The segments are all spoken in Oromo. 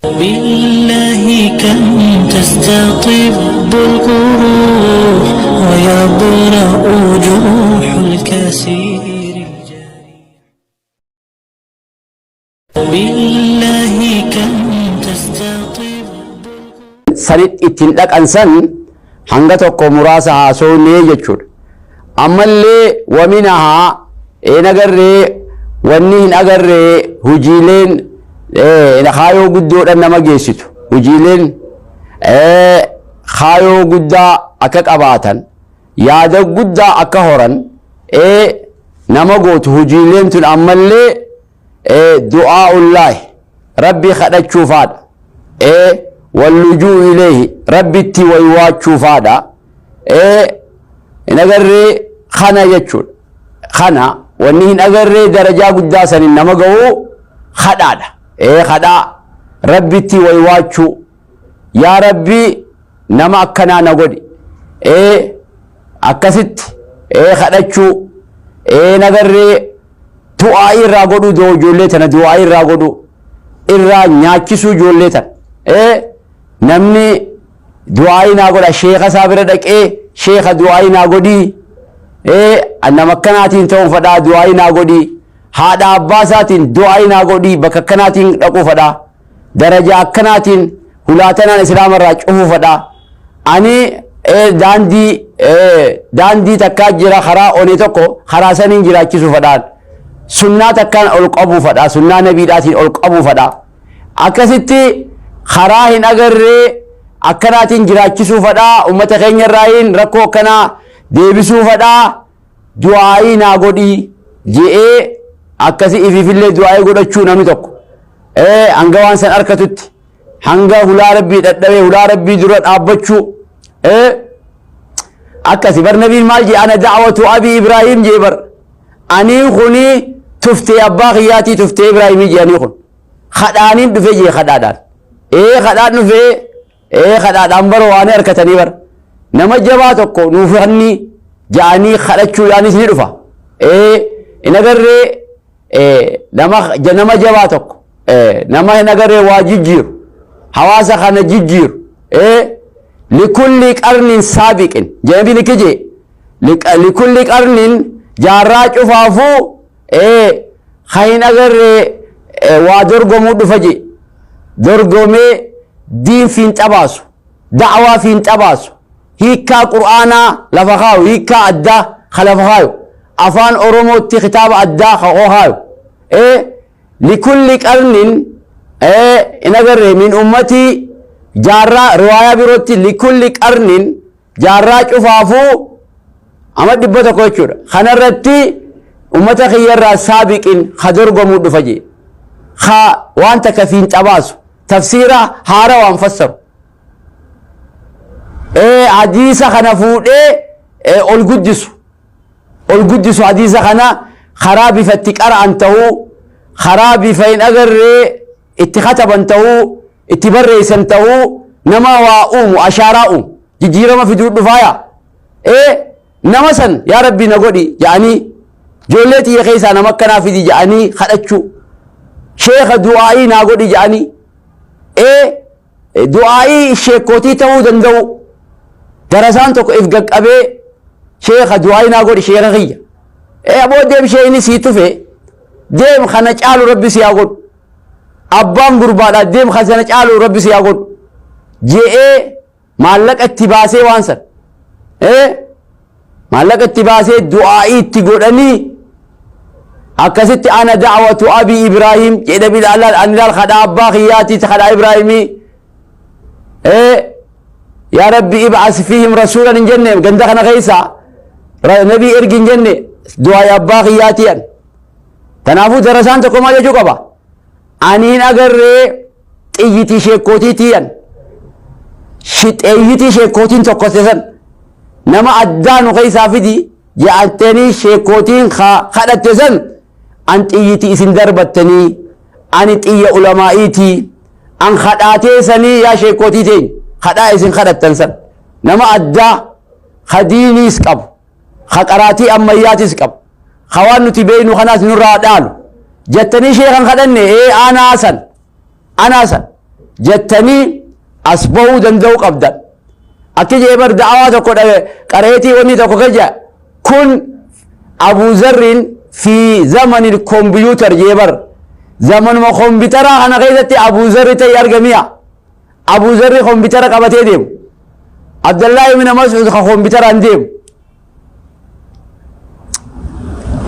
بالله كم تستطب الجروح ويبرأ جروح الكثير الجريح. بالله كم تستطب Sanit ittiin dhaqan san hanga tokko muraasa haasownee jechuudha. Ammallee waminahaa een agarree wanni hin agarree hujiileen kaayoo guddoodhaan nama geessitu, hujiileen kaayoo guddaa akka qabaatan, yaada guddaa akka horan nama gootu hujiileen tun ammallee du'aa'ullaahi, rabbi kadhachuufaadha, wallujuu ileehi, rabbitti waywaachuufaadha. Hin agarree kana jechuudha. Kana wanni hin agarree darajaa guddaa sanin nama ga'u kadhaadha. Kadhaa rabbitti waywaachuu, yaa rabbi nama akkanaa na godhi, akkasitti kadhachuu. Hin agarree du'aa irraa godhuu, doo ijoollee tana du'aa irraa godhuu, irraa nyaachisuu ijoollee tana. Namni du'aa naa godha, sheeka isaa bira dhaqee, sheeka du'aa naa godhii, nama akkanaatiin ta'uu fadhaa, du'aa naa godhii, haadha abbaa isaatiin du'aa naa godhii, bakka akkanaatiin dhaquu fadhaa, daraja akkanaatiin hulaatanaan islaama irraa cufuu fadhaa, ani daandii takkaa jira, karaa one tokko, karaa saniin jiraachisuu fadhaan, sunnaa takkaan ol qabuu fadhaa, sunnaa nabiidhaatiin ol qabuu fadhaa, akkasitti karaa hin agarree akkanaatiin jiraachisuu fadhaa, ummata keenya irraayin rakkoo akkanaa deebisuu fadhaa, du'aa'ii naa godhii je'ee akkasi ifiifillee du'aa'ii godhachuu. Namni tokko hanga waan san arkatutti, hanga hulaa rabbii dhadhabee hulaa rabbii dura dhaabbachuu akkasi. Bar nabiin maal jee? "Ana da'watu abii Ibraahim" jee. Bar anii kuni tuftee abbaa kiyyaatii, tuftee Ibraahimii jee. Anii kun kadhaaniin dhufe jee, kadhaadhaan kadhaan dhufee, kadhaadhaan bara waan harkatanii. Bar nama jabaa tokko nuuf hanni ja'anii kadhachuudhaanis ni dhufa. Hin agarree nama jabaa tokko, nama hin agarree waa jijjiiru, hawaasa kana jijjiiru. "Likulli qarnin saabiqin" jedhabi ni kije. Likulli qarnin, jaarraa cufaafuu ka hin agarree waa dorgomuu dhufa je, dorgomee diin fiinxa baasu, da'waa fiinxa baasu, hiikkaa qur'aanaa lafa kaayu, hiikkaa addaa ka lafa kaayu, afaan oromootti kitaaba addaa ka kaayu. Likulli qarnin hin agarree min ummatii, jaarraa, riwaayaa birootti likulli qarnin, jaarraa cufaafuu ama 100 jechuudha. Kanarratti ummata kiyyarraa saabiqin ka dorgomuu dhufa jee, ka waan takka fiinxa baasu, tafsiira haara waan fassaru, hadiisa kana fuudhee ol guddisu, ol guddisu hadiisa kana, karaa bifa itti qara'an ta'uu, karaa bifa hin agarree itti kataban ta'uu, itti barreessan ta'uu, nama waa uumu, ashaaraa uumu, jijjiirama fiduu dhufaaya. Nama san yaa rabbi na godhi jedhanii, ijoollee xiyya keessaa nama akkanaa fidi jedhanii kadhachuu, sheeka du'aa'ii naa godhi jedhanii, du'aa'ii sheekootii ta'uu danda'u. Darasaan tokko if gaqqabee, sheeka du'aa'ii naa godhi, sheeka kiyya, aboo deem, sheekni sii tufe, deem, kana caalu rabbi si haa godhu, abbaan gurbaadha, deem, kana caalu rabbi si haa godhu je'ee maallaqa itti baasee, waan san maallaqa itti baasee du'aa'ii itti godhanii akkasitti. "Ana da'watu abii Ibraahim" jedhe bilaal. Ani laal kadhaa abbaa kiyyaati, kadhaa Ibraahimii. Yaa rabbi ib'as fiihim rasuulan hin jenne, ganda kana keessa nabii ergi hin jenne, du'aa'ii abbaa kiyyaati an. Kanaafuu darasaan tokko maal jechuu qaba? Ani hin agarree xiyyitii sheekootii tiyan, xiyyitii sheekootiin tokko san nama addaa nu keessaa fidi je'attanii sheekootiin kadhatte san, an xiyyitii isin darbattanii, ani xiyya ulamaa'iitii, an kadhaatee sanii, yaa sheekootii teeny, kadhaa isin kadhattan san nama addaa ka diiniis qabu, ka qaraatii ammayyaatis qabu, ka waan nuti beeynu kanaas nurraa dhaalu jettanii sheekan kadhanne, anaa san, anaa san. Jettanii as bahuu danda'uu qabdan. Akki jee bar da'awaa tokko qareetii wanni tokko kaja kun Abuu Zarriin fi zamanil kompiiyuutar jee bar zamanuma kompiitaraa kana keessatti Abuu Zarri ta'e argamiya. Abuu Zarri kompiitara qabatee deemu. Abdallaa ibn Mas'ud ka kompiitaraan deemu.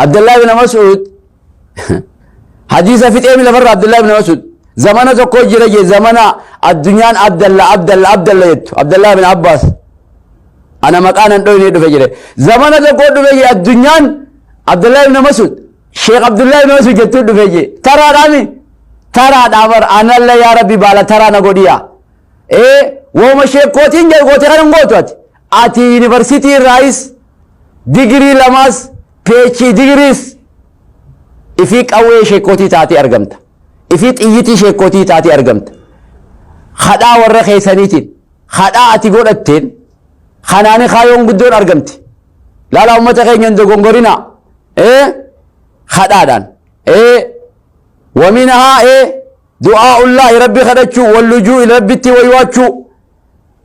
Abdallaa ibn Mas'ud hadiisa fixee mi lafarra. Abdallaa ibn Mas'ud zamana tokko jira jee, zamana addunyaan Abdalla, Abdalla, Abdalla jettu. Abdallaa ibn Abbaas ana maqaan an dhoyne dhufe jedhe. Zamana tokko dhufe jee, addunyaan Abdallaa ibn Mas'ud, Sheekh Abdullaa ibn Mas'ud jettuu dhufe jee. Taraadhaami, taraadhaa bar. Analla yaa Rabbi baala taraa na godhiya. Ee, wooma sheekootiin jedhu goote kana hin gootu. Ati yuunivarsiitii irraayis digirii lamaas, PhD digiriis, ifii qawwee sheekootii taatee argamta, ifii xiyyitii sheekootii taatee argamta. Kadhaa warra keessaniitiin, kadhaa ati godhatteen kanaani kaayoon guddoon argamti. Laala, ummata keenya hin dogongorinaa. Ee, kadhaadhaan. Ee, ومنها دعاء الله, rabbi kadhachuu, واللجوء, rabbitti waywaachuu,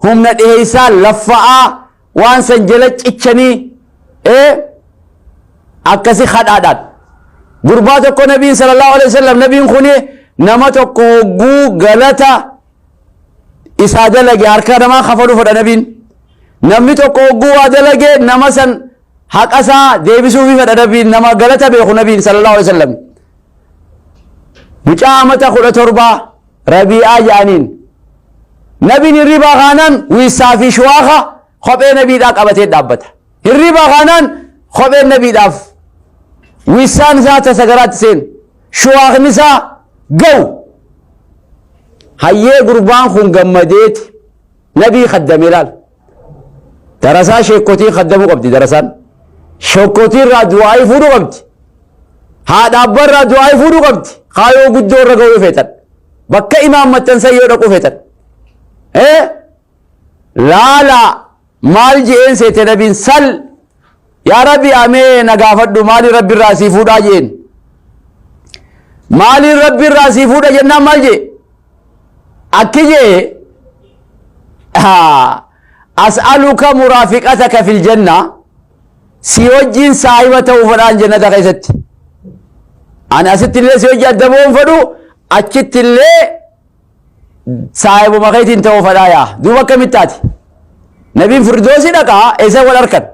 humna dhiheeysaa laffa'aa waan san jala cichanii. Ee, akkasi kadhaadhaan. Gurbaa tokko nabiin صلى الله عليه وسلم, nabiin kuni nama tokko hogguu galata isaa dalage harka namaa kafaluu fedha. Nabiin namni tokko hogguu waa dalage nama san haqa isaa deebisuufi fedha. Nabiin nama galata beeku. Nabiin صلى الله عليه وسلم mucaa amata 17 Rabii'aa jedhaniin. Nabiin hirribaa kaanaan wiissaa fi shuwaaka kophee nabiidhaa qabatee dhaabbata. Hirribaa kaanaan kopheen nabiidhaaf wiissaan isaa tasagaraatti seenu, shuwaakni isaa ga'u. Hayyee, gurbaan kun gammadeeti nabii kaddame. Laal, darasaa sheekotiin kaddamuu qabdi. Darasaan sheekotii irraa du'aa'ii fuudhuu qabdi, haadha abbaa irraa du'aa'ii fuudhuu qabdi. Kaayoo guddoo irra ga'uu feetan, bakka imaammattan san yoo dhaquu feetan, laala, maal je'een seete nabiin? "سل يا rabbi, amee na gaafadhu, maali rabbi irraa sii fuudhaa?" jeen. "Maaliin rabbi irraa sii fuudha?" jennaan maal jee? Akki jee: "أسألك مرافقتك في الجنة." Si wajjiin saahiba ta'uu fedhaan jannata keessatti. Ani asitti illee si wajji adda ba'uun fedhu, achitti illee saahibuma keetiin ta'uu fedhaa. Yaa, duuba akkamitti taati? Nabiin firdoosii dhaqaa, eessa wal arkan?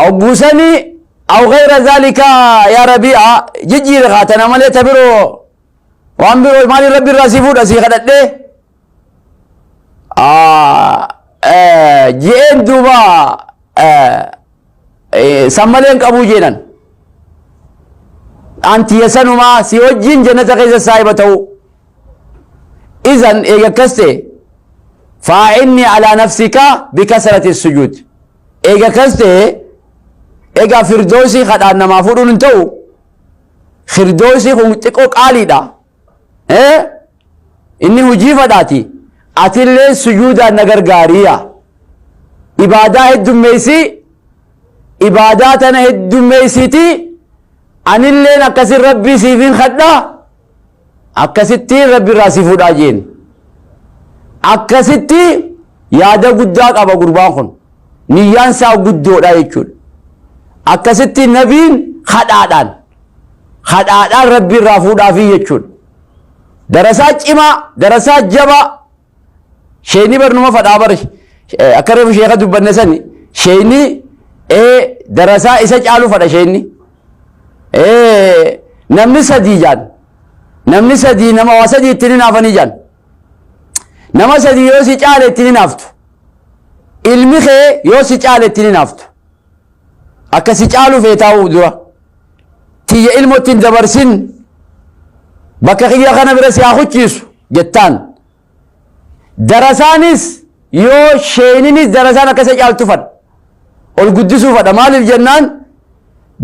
Ogguusanii أو غير ذلك يا ربيعة, jijjiire kaatana malee ta biroo, waan biroo maaliin rabbi irraa sii fuudha, sii kadhadhee je'een? Duuba san malee hin qabuu jeenan. Antiya sanumaa si wajjin jannata keessa saahiba ta'uu. إذن eega akkas ta'e, فأعني على نفسك بكثرة السجود. Eega akkas ta'e, egaa firdoosii kadhaan namaa fuudhuun hin ta'u. Firdoosii kun xiqqoo qaaliidha. Inni hujii fadhaati. Atillee sujuudaan na gargaariya, ibaadaa heddummeessii, ibaadaa tana heddummeessiiti. Anilleen akkasin rabbii siifin kadhaa, akkasittiin rabbi irraa si fuudhaa jeen. Akkasitti yaada guddaa qaba gurbaan kun, niyyaan isaa guddoodha jechuudha. Akkasitti nabiin kadhaadhaan, kadhaadhaan rabbi irraa fuudhaafii jechuudha. Darasaa cimaa, darasaa jabaa. Sheeni barnuma fadhaa bar. Akka reefu sheeka dubbanne sani, sheeni darasaa isa caalu fadha. Sheeni namni sadii jaan, namni sadii nama waa sadii ittiin hinaafanii jaan. Nama sadii yoo si caale ittiin hinaaftu. Ilmi kee yoo si caale ittiin hinaaftu, akka si caalu feetaa'u. Dura tiyya ilmo ittiin dabarsin, bakka kiyya kana bira si haa kuchiisu jettaan. Darasaanis yoo sheeninis darasaan akka isa caaltu fadha, ol guddisuu fadha. Maaliif jennaan,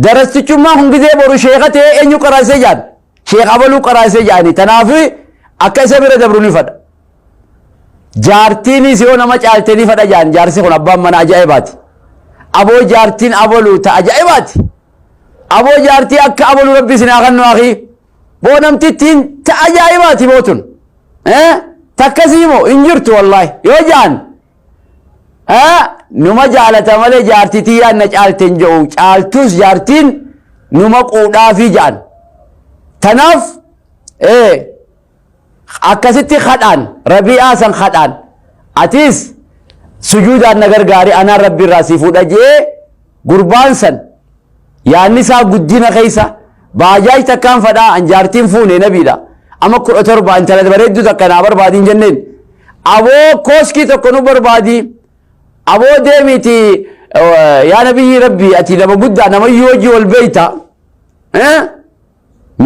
darastichummaan kun gizee boru sheeka ta'ee eenyu qaraasee jaan, sheek abaluu qaraasee jaani. Tanaaf akka isa bira dabru ni fadha. Jaartiinis yoo nama caalte ni fadha jaan. Jaarsi kun abbaan mana ajaa'ibaati. Aboo, jaartiin abaluu ta ajaa'ibaati. Aboo, jaartii akka abaluu rabbi isin haa kennu. Akii, Boo namtittiin ta ajaa'ibaati bootun. Takkasii moo hin jirtu wallaahi yoo ja'an numa jaalata malee jaartii tiyyaan na caalte hin jedhu, caaltus jaartiin numa quudhaafii ja'an. Tanaaf akkasitti kadhaan Rabii'aa san kadhaan atis sujuudaan na gargaari, anaan Rabbi irraa si fuudha jee. Gurbaan san yaanni isaa guddina keessa baajaaj takkaan fadhaa, an jaartiin fuune nabiidha amma 17, intala bareedduu takka naa barbaadiin jenneen, aboo kooskii tokko nu barbaadii, aboo deemiiti yaa nabiyyi Rabbi, ati nama guddaa, namayyuu hojii wal beeyta,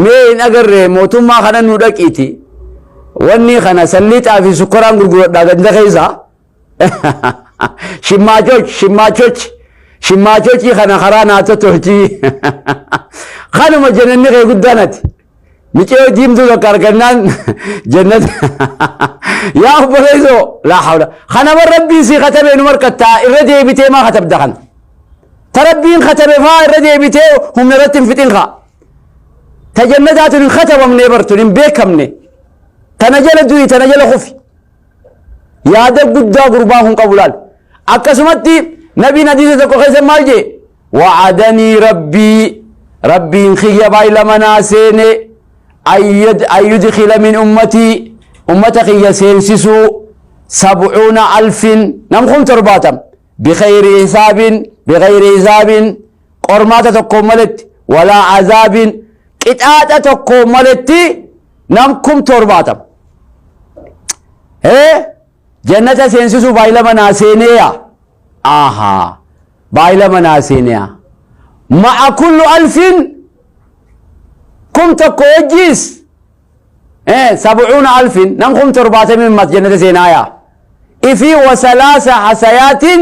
mee hin agarre mootummaa kana nu dhaqiiti, wanni kana salliixaa fi sukkaraan gurguradhaa ganda keessa, shimmaachoch shimmaachoch shimmaachochii kana karaa naa tolchii. Kanuma jennanni kee guddaan ati micee diimtuu tokko argannaan jannata. Yaa obboleessoo, laa hawla, kanama Rabbiin sii katabee nu markattaa irra deebitee maa katabda? Kana ta Rabbiin katabe faa irra deebitee humna irratti hin fixin kaa. Ta jannataatun hin katabamne bartun hin beekamne, tana jala du'i, tana jala kufi. Yaada guddaa gurbaa kun qabu laal. Akkasumatti nabiin hadiisa tokko keessa maal jee? Wa'adanii Rabbii, Rabbiin kiyya baay'ilama naa seene, an yudkhila min ummatii, ummata kiyya seensisuu, 70,000, nam 70,000, bikhayri hisaabin, bighayri hisaabin, qormaata tokko maletti, walaa azaabin, qixaaxa tokko maletti, nam 70,000 jannata seensisuu baay'ilama naa seeneeya. Ahaa, baay'ilama naa seeneeya. Ma'a kullu alfin, 1000 wajjiis, 70,000, nam 70,000 mas jannata seenaaya. Ifi wasalaasa hasayaatin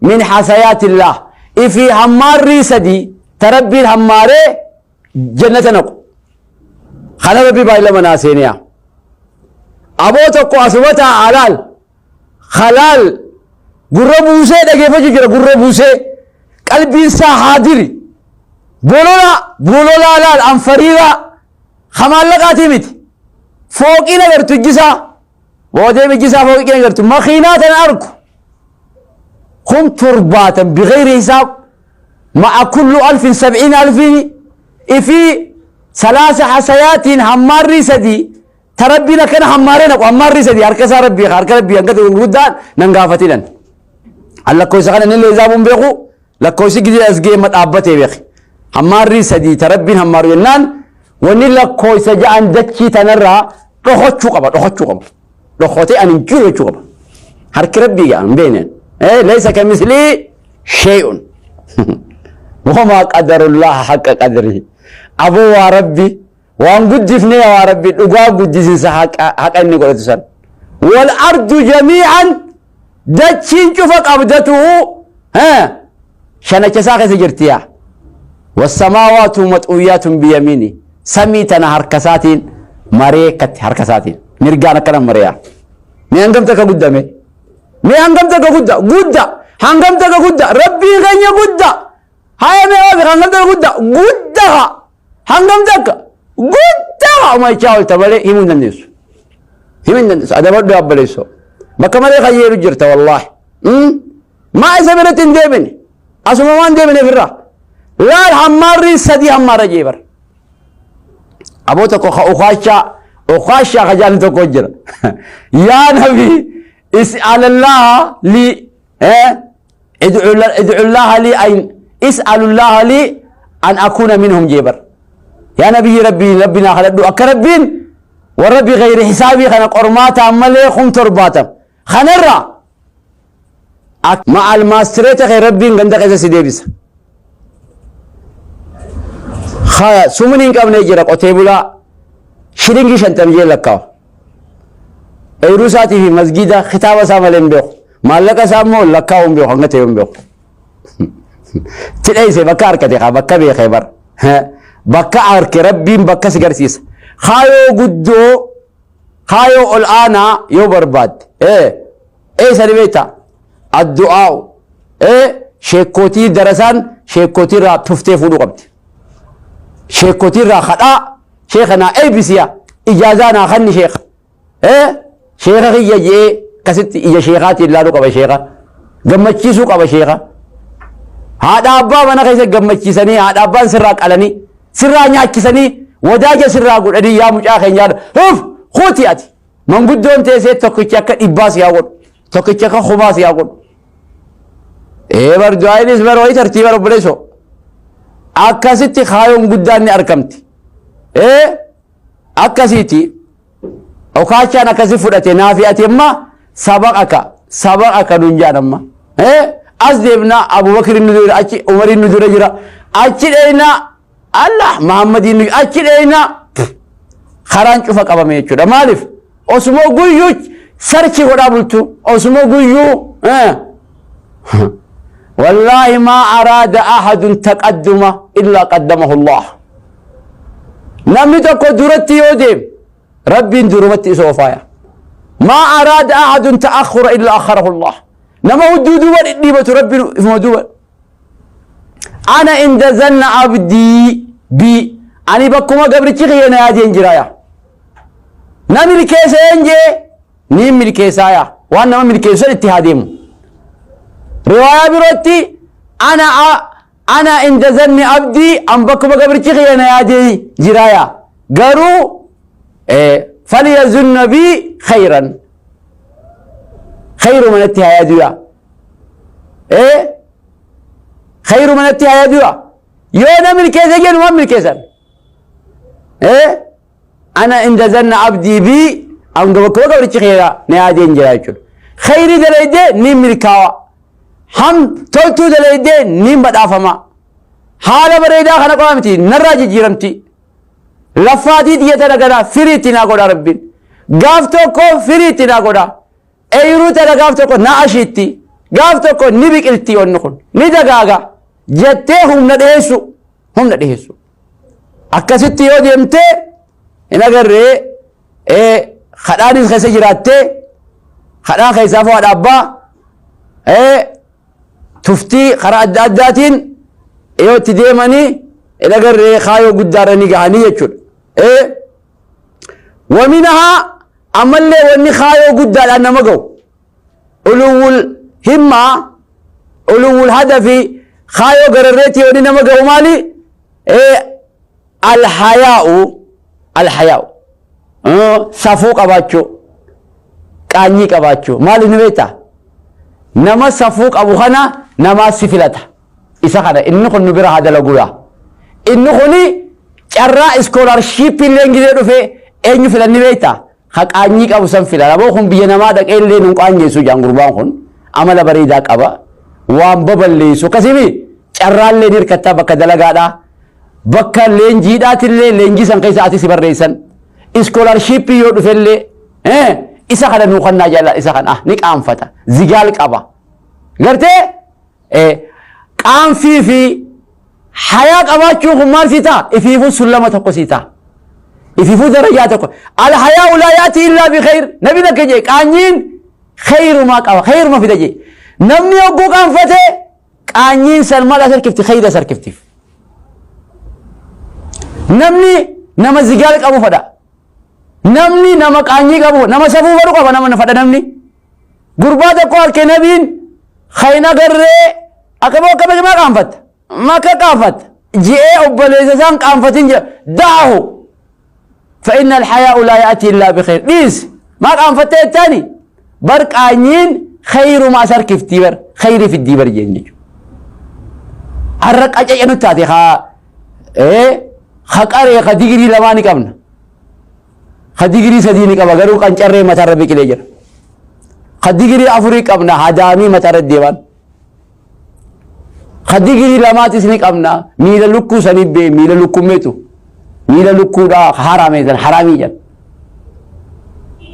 min hasayaatillah, ifi hammaarrii sadi ta Rabbiin hammaaree jannata naqu kana Rabbi baay'ilama naa seeneeya. Aboo tokko asuma taa'a laal, halaal gurra buusee dhageeffachuu jira, gurra buusee qalbiin isaa haadiri. Bolola bololaa laal, anfariiraa kamaallaqaatii miti, fooqiin agartu ijjisaa boodee ijjisaa fooqiin agartu makiinaa tana argu, 70,000 bigayri hisaab, ma'a kullu alfin 70,000, ifi salaasa hasayaatiin, hammaarrii sadii ta Rabbiin akkana hammaaree naqu, hammaarrii sadii harka isaa Rabbii, harka Rabbii hanga ta'e guddaan nan gaafatinan. An lakkoofsa kana inni leezaabuun beeku, lakkoofsi gidee as ga'e ma dhaabbatee beeki. Hammaarrii sadii ta Rabbiin hammaaru jennaan wanni lakkoofsa ja'an dachii tanarraa dhokochuu qaba, dhokochuu qaba, dhokotee ani hin jiru jechuu qaba. Harki Rabbii ga'a hin beekne. Laysa kamislii shay'un wamaa qadarullaha haqqa qadrihi. Aboo waa Rabbi waan guddifnee, waa Rabbi dhugaa guddisinsa haqa inni godhatu san. Wal ardu jamii'an, dachiin cufa qabdatu shanacha isaa keessa jirti yaa. Wassamaawaatu maxuuyyaatun biyamiini, samii tana harka isaatiin maree akkatti harka isaatiin mirgaan akkana mareeyaa. Mee hangam takka guddame? Mee hangam takka gudda gudda? Hangam takka gudda Rabbiin keenya gudda? Haya, mee waafi, hangam takka gudda gudda? Hangam takka guddaa umachaa olta malee himuu hin dandeessu. Himuu hin dandeessu. Adabadhu abbaleessoo. Bakka malee kayyeeru jirta wallaahi. Maa isa biratti hin deebine. Asuma waan deebine ofirraa. Laal, hammaarri sadii hammaarra jee bara. Aboo tokko ka ukaashaa ukaashaa ka jaalli tokko jira. Yaa nabi, is'alallaha li id'ullaha li an is'alullaha li an akuna minhum jee bar. Yaa nabiyyi Rabbii, Rabbi naa kadhadhu akka Rabbiin warra bighayri hisaabii kana qormaataan malee 70,000 kanarraa ma'al maastireeta kee Rabbiin ganda keessa si deebisa. Sumni hin qabne jira, qotee bulaa shilingii 50 jee lakkaawa. Ooyiruu isaatii fi masgiida kitaaba isaa malee hin beeku. Maallaqa isaa immoo lakkaa'uu hin beeku, hanga ta'e hin beeku. Tidheesse bakka harkate kaa bakka beekee bar. Bakka harke Rabbiin bakka si garsiisa. Kaayoo guddoo, kaayoo ol aanaa yoo barbaadde. Eessa ni beektaa? Addu'aa'u. Sheekkootii darasaan sheekkootii irraa tuftee fuudhuu qabdi. Sheekkootii irraa kadhaa Sheekha naa eebbisiya. Ijaazaa naa kanni sheekha. Sheekha kiyya jee akkasitti ija sheekaatiin ilaaluu qaba sheekha. Gammachiisuu qaba sheekha. Haadha abbaa mana keessa gammachiisanii haadha abbaan sirraa qalanii sirraa nyaachisanii wadaaja sirraa godhanii yaa mucaa keenyaa huf kuti ati manguddoon teessee tokkichi akka dhibbaa si haa godhu tokkichi akka kumaa si haa godhu. Ee bar du'aayinis bar wayii tartiiba obboleessoo akkasitti kaayoon guddaan ni argamti. Ee akkasiiti okaachaan akkasi fudhate naafi ati amma sabaqaka sabaqaka nuun jedhan amma. Ee as deemnaa Abubakrin nu dura achi Umariin nu dura jira achi dheeynaa Allah Muhammadiin nu achi dheeynaa karaan cufa qabame jechuudha. Maaliif? Osuma guyyuu sarchi godhaa bultu osuma guyyuu wallaahi maa araada ahadun taqadduma illaa qaddamahu Allah. Namni tokko duratti yoo deemu Rabbiin durumatti isa ofaaya. Maa araada ahadun ta'akhura illaa akharahu Allah. Nama hudduu duuba dhidhiibatu Rabbiin ifuma duuba. Ana inda zanna abdii bi ani bakkuma gabrichi kiyya na yaadeen jira yaa. Na milkeesseen jee niin milkeessaa yaa. Waan nama milkeessan itti haa deemu. Riwaayaa birootti ana ana inda zanni abdii an bakkuma gabrichi kiyya na yaadee jira yaa. Garuu falyazunna bii khayran. Khayruma natti haa yaadu yaa. Khayruma natti haa yaadu yaa. Yoo na milkeesse jedhu waan milkeessan. Ana inda zanna abdii bii an bakkuma gabrichi kiyya na yaadeen jira jechuudha. Khayrii dalaydee ni milkaawa. Ham toltuu dalaydee ni badhaafama. Haala bareedaa kana qofa miti narraa jijjiiramti. Laffaatii xiyya tana ganaa firii itti naa godha rabbiin. Gaaf tokko firii itti naa godha. Eeyruu tana gaaf tokko na ashiitti. Gaaf tokko ni biqilti onni kun. Ni dagaaga. Jettee humna dhiheessu. Humna dhiheessu. Akkasitti yoo deemtee hin agarree kadhaanis keessa jiraattee kadhaa keessaa fo'aa abbaa tuftii karaa adda addaatiin yoo itti deemanii hin agarree kaayoo guddaarra ni gahanii jechuudha. Waminahaa ammallee wanni kaayoo guddaadhaan nama gahu uluwwul himmaa uluwwul hadafi kaayoo gararreetti wanni nama gahu maali? Alhayaa'u alhayaa'u safuu qabaachuu qaanyii qabaachuu maali ni beektaa? Nama safuu qabu kana namaa si filata. Isa kana inni kun nu bira haa dalaguudha. Inni kuni carraa iskoolaarshiippii illee gizee dhufee eenyu filanni beektaa? Ha qaanyii qabu san fila. Aboo kun biyya namaa dhaqee illee nun qaanyeessu jaan gurbaan kun amala bareedaa qaba. Waan baballeessu akkasimi carraallee ni hirkattaa bakka dalagaadhaa. Bakka leenjiidhaatillee leenjii san keessa ati si barreessan. Iskoolaarshiippii yoo dhufellee isa kana nuu kannaa jala isa kana ni qaanfata. Zigaal qaba. Gartee qaanfii fi hayaa qabaachuun kun maal sii ta'a? Ifiifuu sullama tokko sii ta'a. Ifiifuu darajaa tokko. Al hayaa laa yaati illaa bi khayr. Nabi akka jee qaanyiin khayrumaa qaba. Khayruma fida jee. Namni hogguu qaanfate qaanyiin san maal as harkifti? Khayra as harkiftiif. Namni nama zigaal qabu fadha. Namni nama qaanyii qabu nama safuu fadhu qaba nama fadha namni. Gurbaa tokko harkee nabiin kan agarree akkama akkama maa qaanfatta maka qaanfatta ji'ee obboleessa isaan qaanfatin jedha da'ahu فإن الحياء لا يأتي إلا بخير dhiis maa qaanfattee jettaani bar qaanyiin khayrumaa as harkiftii bar khayrii fiddii bar jeen jechuudha. Har'a qacaca nutti taate haa ha qaree ha digirii lamaa ni qabna. Ha digirii sadii ni qaba garuu qancarree mataarra biqilee jira. Ha digirii afurii qabna hadaamii mataarra deeman. Ha digirii lamaatis ni qabna miila lukkuu sanii bee miila lukkummeetu miila lukkuudhaa haraamee san haraamii jedha.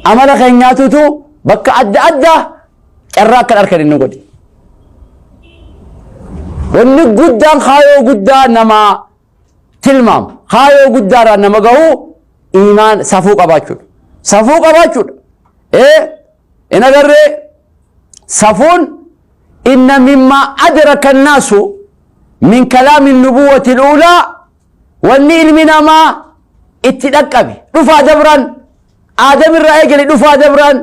Amala keenyaatutu bakka adda addaa carraa akkan harkan inni godhe. Wanni guddaan kaayoo guddaa nama tilmaamu kaayoo guddaarraa nama gahu iimaan safuu qabaachuudha. Safuu qabaachuudha. In agarree safuun inna mimmaa adraka annaasu min kalaami nubuwwati al-uulaa wanni ilmi namaa itti dhaqqabe dhufaa dabraan Aadam irraa eegale dhufaa dabraan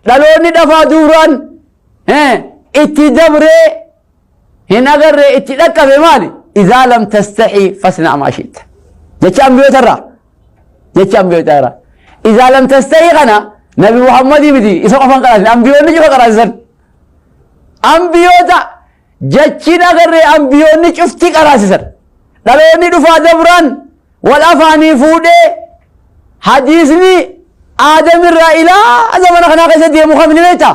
dhaloonni dhafaa duuraan itti dabree hin agarre itti dhaqqabe maali? Izaa lam tastaxii fasna maa shi'ta. Jecha ambiyoota irraa. Jecha ambiyoota irraa. Izaa lam tastaxii kana Nabi Muhammadii miti isa qofan qaraasisan ambiyoonni cufa qaraasisan. Ambiyoota jechiin agarree ambiyoonni cufti qaraasisan. Dhaloonni dhufaa dabraan wal afaanii fuudhee hadiisni Aadam irraa ilaa zamana kanaa keessa deemu kam ni beektaa?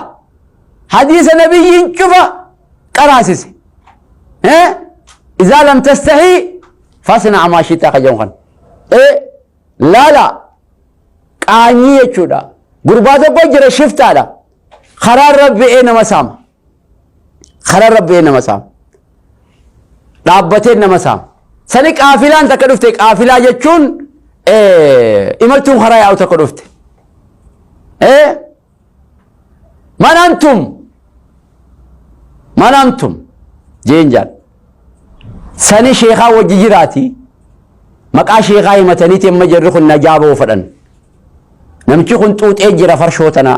Hadiisa nabiyyiin cufa qaraasise. Izaa lam tastahii fasna maa shi'ta ka jedhu kan. Laala qaanyii jechuudha. Gurbaa tokko jira shiftaadha. Karaa irra ba'ee nama saama. Karaa irra ba'ee nama saama. Dhaabbatee nama saama. Sani qaafilaan takka dhufte qaafilaa jechuun imaltuun karaa yaa'u takka dhufte. Man antum? Man antum? Jeen jaan. Sani sheekaa wajji jiraati. Maqaa sheekaa himataniiti amma jarri kun najaa ba'uu fedhan. Namichi kun xuuxee jira farshoo tana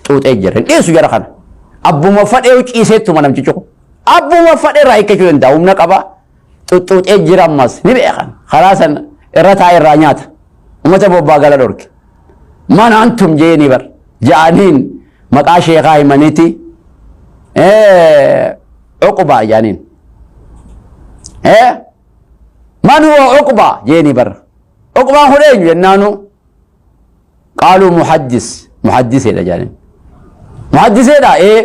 xuuxee jira. Hin dhiisu jara kana. Abbuma fadhee ciiseettuma namtichi kun. Abbuma fadhee irraa hiikkachuu danda'a. Humna qaba. Xuxxuuxee jira ammas ni beekan. Karaa san irra taa'ee irraa nyaata. Uummata bobbaa gala dhorke. Man antum jeeni bar. Ja'aniin maqaa sheekaa himaniiti. Uqbaa jaaniin. Man huwa uqbaa jeeni bar. Uqbaan kun eenyu jennaanu qaaluu muhaddis muhaddiseedha jaaniin. Muhaddiseedha ee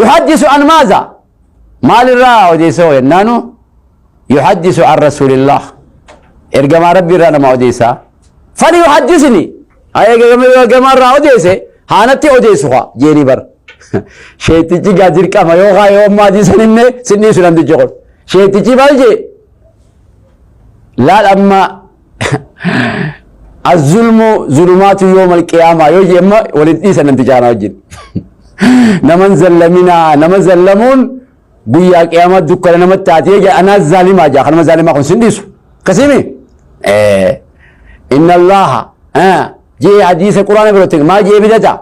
yuhaddisu an maaza maalirraa odeessoo jennaanu yuhaddisu an rasuulillah ergamaa rabbii irraa nama odeessaa fali yuhaddisni ergamaa irraa odeesse haanatti odeessu haa jeeni bar. Sheetichi gaa dirqama yoo haa yoo ammaa diisaninne sinniisu namtichi kun. Sheetichi maal jee laal amma azulmu zulumaatu yoomal qiyaamaa yoo jee amma waliin dhiisan namticha kana wajjin. Naman zallaminaa nama zallamuun guyyaa qiyaamaa dukkana namatti taatee jaa anaa zaalimaa jaa kanama zaalimaa kun sin dhiisu. Akkasiimi? Inna Allaha jee hadiisa quraana biratti maal jee bidata?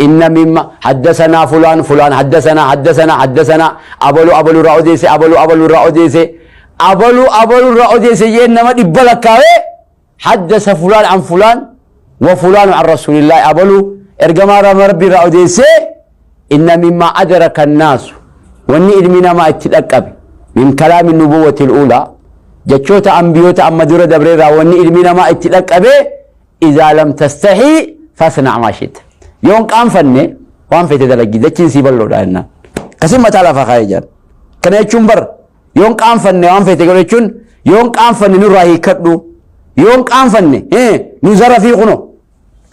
Inna mimma haddasanaa fulaan fulaan haddasanaa haddasanaa haddasanaa abalu abalu irraa odeesse abalu abalu irraa odeesse abalu abalu irraa odeesse jee nama dhibba lakkaawee haddasa fulaan an fulaan wa fulaanu an rasuulillaahi abalu ergamaa rabbii irraa odeesse inna mimma adraka annaasu wanni ilmi namaa itti dhaqqabe min kalaami nubuwwati uulaa jechoota ambiyoota amma dura dabre irraa wanni ilmi namaa itti dhaqqabe Izaa lam tastahii fasna' maa shi'ta. Yoo hin qaanfanne waan feete dalagi dachiin sii bal'oodha jennaan. Akkasiin mataa lafa kaa'ee jaan. Kana jechuun bar yoo hin qaanfanne waan feete godhu jechuun yoo hin qaanfanne nurraa hiikkadhu. Yoo hin qaanfanne nu zarafii kuno.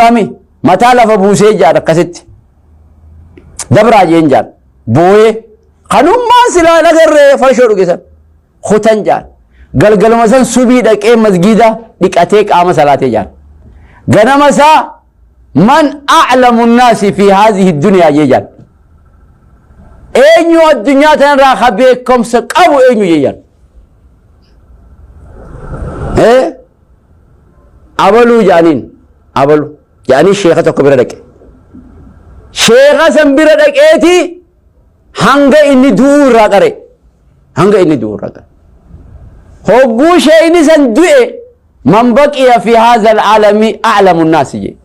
Ami mataa lafa buusee jaan akkasitti. Dabraa jeen jaan. Booyee kanummaan silaa hin agarree farshoo dhuge san. Kutan jaan. Galgaluma san subii dhaqee masgiida dhiqatee qaama salaatee jaan. Ganama isaa man a'lamu nnaasi fi haadhihi dunyaa jee jaan. Eenyu addunyaa tanarraa ka beekumsa qabu eenyu jee jaan. Abaluu jaaniin abalu jaanii sheeka tokko bira dhaqe. Sheeka san bira dhaqeeti hanga inni du'uu irraa qare hanga inni du'uu irraa qare hogguu sheeyni san du'e man baqiya fi haadha alaalami a'lamu nnaasi jee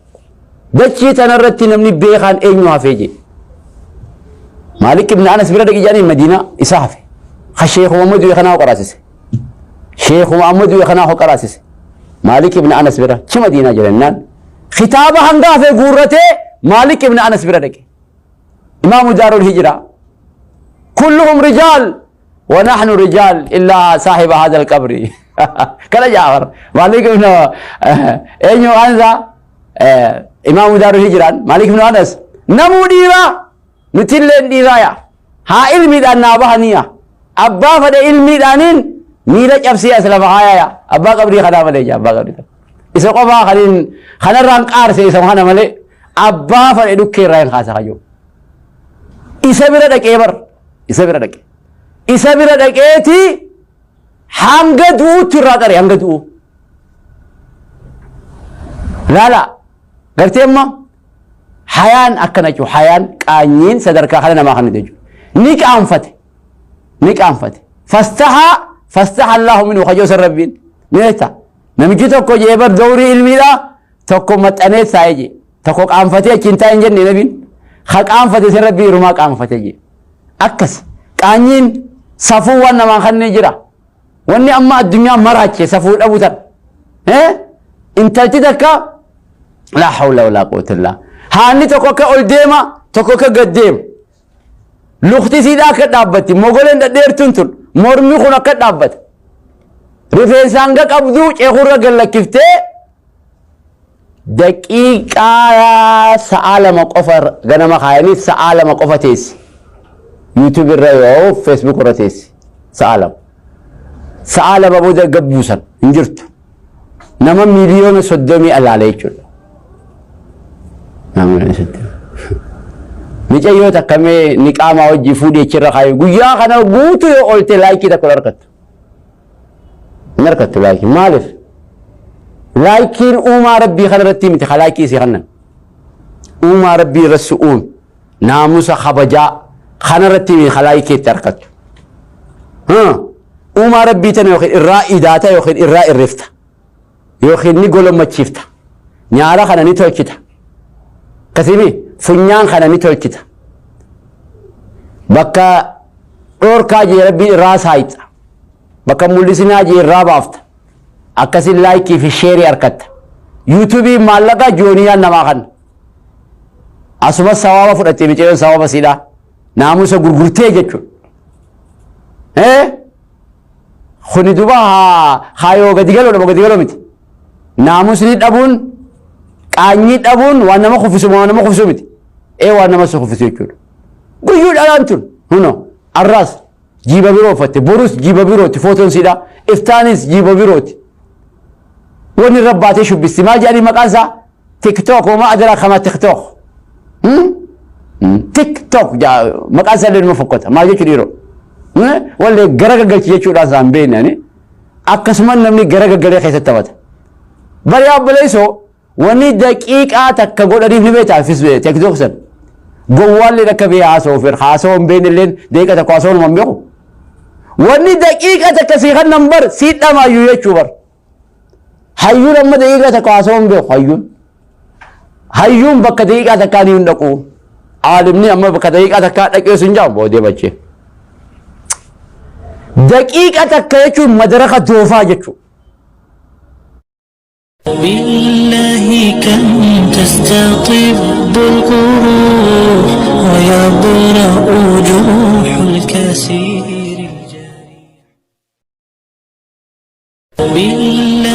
dachii tanarratti namni beekaan eenyu hafee jee Maalik ibn Anas bira dhaqi jedhanii Madiinaa isa hafe ka sheekuma amma du'e kanaa qaraasise sheekuma amma du'e kanaa qaraasise Maalik ibn Anas bira chi Madiinaa jirannaan kitaaba hanga hafe guurratee Maalik ibn Anas bira dhaqe إمام دار الهجرة كلهم رجال ونحن رجال إلا صاحب هذا القبر كلا جعفر مالك بن أين أنزا إمام دار الهجرة مالك بن أنس نمو ديرا نتلين ديرا يا ها علمي دان نابهنيا أبا فد علمي دانين ميلا جبسي أسلم هايا يا أبا قبري خدا ملي أبا قبري isa qofaa kanin kanarraan qaarse isa kana malee Abbaa fadhe dhukkee irraa hin kaasa kayyoo. Isa bira dhaqee bar. Isa bira dhaqe. Isa bira dhaqeeti hanga du'uutti irraa qare hanga du'u. Laala gartee amma hayaan akkana jechuudha. Hayaan qaanyiin sadarkaa kana namaa kana jechuudha. Ni qaanfate. Ni qaanfate. Fastahaa fastaha Allahu minhu kajoo san rabbiin. Ni beekta. Namichi tokko jee bar dowrii ilmiidha tokko maxxanee taa'ee jee. Tokko qaanfatee achiin taa'e hin jenne nabiin. Ka qaanfate san rabbii irumaa qaanfate jee. Akkas qaanyiin safuu waan namaan kanneen jira. Wanni amma addunyaa maraache safuu dhabu tan. Intalti takka laa hawla walaa quwwata illaa. Haanni tokko akka ol deema tokko akka gad deema. Lukti isiidhaa akka dhaabbatti mogoleen dhadheertuun tun mormi kun akka dhaabbata. Rifeensa hanga qabduu ceekurra gad lakkiftee daqiiqaa sa'aa 2 qofa ganama kaayanii sa'aa 2 qofa teessi. YouTube irra yoo Facebook irra teessi sa'aa 2. Sa'aa 2 booda gabbuusan hin jirtu. Nama miliyoona 30 alaala jechuudha. Nama miliyoona 30. Micayyoo takka mee niqaamaa wajjii fuudhee achirra kaayu guyyaa kana guutuu yoo oolte laayikii takka hin argattu. Hin argattu laayikii. Maaliif? Laayikiin uumaa rabbii kana irratti miti ka laayikii isii kannan. Uumaa rabbii irra si uume naamusa kabajaa kana irratti miti ka laayikii itti argattu. Uumaa rabbii tana yookiin irraa idaata yookiin irraa irrifta yookiin ni golommachiifta. Nyaara kana ni tolchita. Akkasimi funyaan kana ni tolchita. Bakka dhoorkaa jee rabbiin irraa saayixa. Bakka mul'isinaa jee irraa baafta. Akkasin laayikii fi sheerii arkatta. Yuutuubii maallaqa jooniyaan namaa kan. Asumas sawaaba fudhattee micayyoon sawaaba siidhaa. Naamusa gurgurtee jechuudha. Kuni duba haayoo gadi galoo gadi galoo miti. Naamusni dhabuun qaanyii dhabuun waan nama kuffisu waan nama kuffisu miti. Ee waan nama si kuffisu jechuudha. Guyyuu dhalaan tun huno arraas jiiba biroo uffatte borus jiiba birooti footoon siidha iftaanis jiiba birooti. Wanni irra baatee shubbisti maal jedhanii maqaan isaa tiktook homaa adaraa kamaa tiktook. Tiktook maqaan isaa illee numa fokkota maal jechuu dhiiroo. Wallee gara gaggalchi jechuudhaan isaan beekne ani akkasuma namni gara gaggalee keessatti taphata. Bari obboleessoo wanni daqiiqaa takka godhaniif ni beektaa tiktook san. Gowwaallee akka bee haasa'u fedha haasa'u hin beekne illee daqiiqa tokko haasa'u hin beeku. Wanni daqiiqa takka sii kan bar sii dhamaayyuu jechuu bar. Hayyuun amma daqiiqaa takka haasa'u hin beeku hayyuun. Hayyuun bakka daqiiqaa takkaa ni hin dhaqu. Aalimni amma bakka daqiiqaa takkaa dhaqee sun jaamu boodee bachee. Daqiiqa takka jechuun madaraka doofaa jechuudha. بالله كم تستطب القروح ويبرأ جروح الكثير الجارح بالله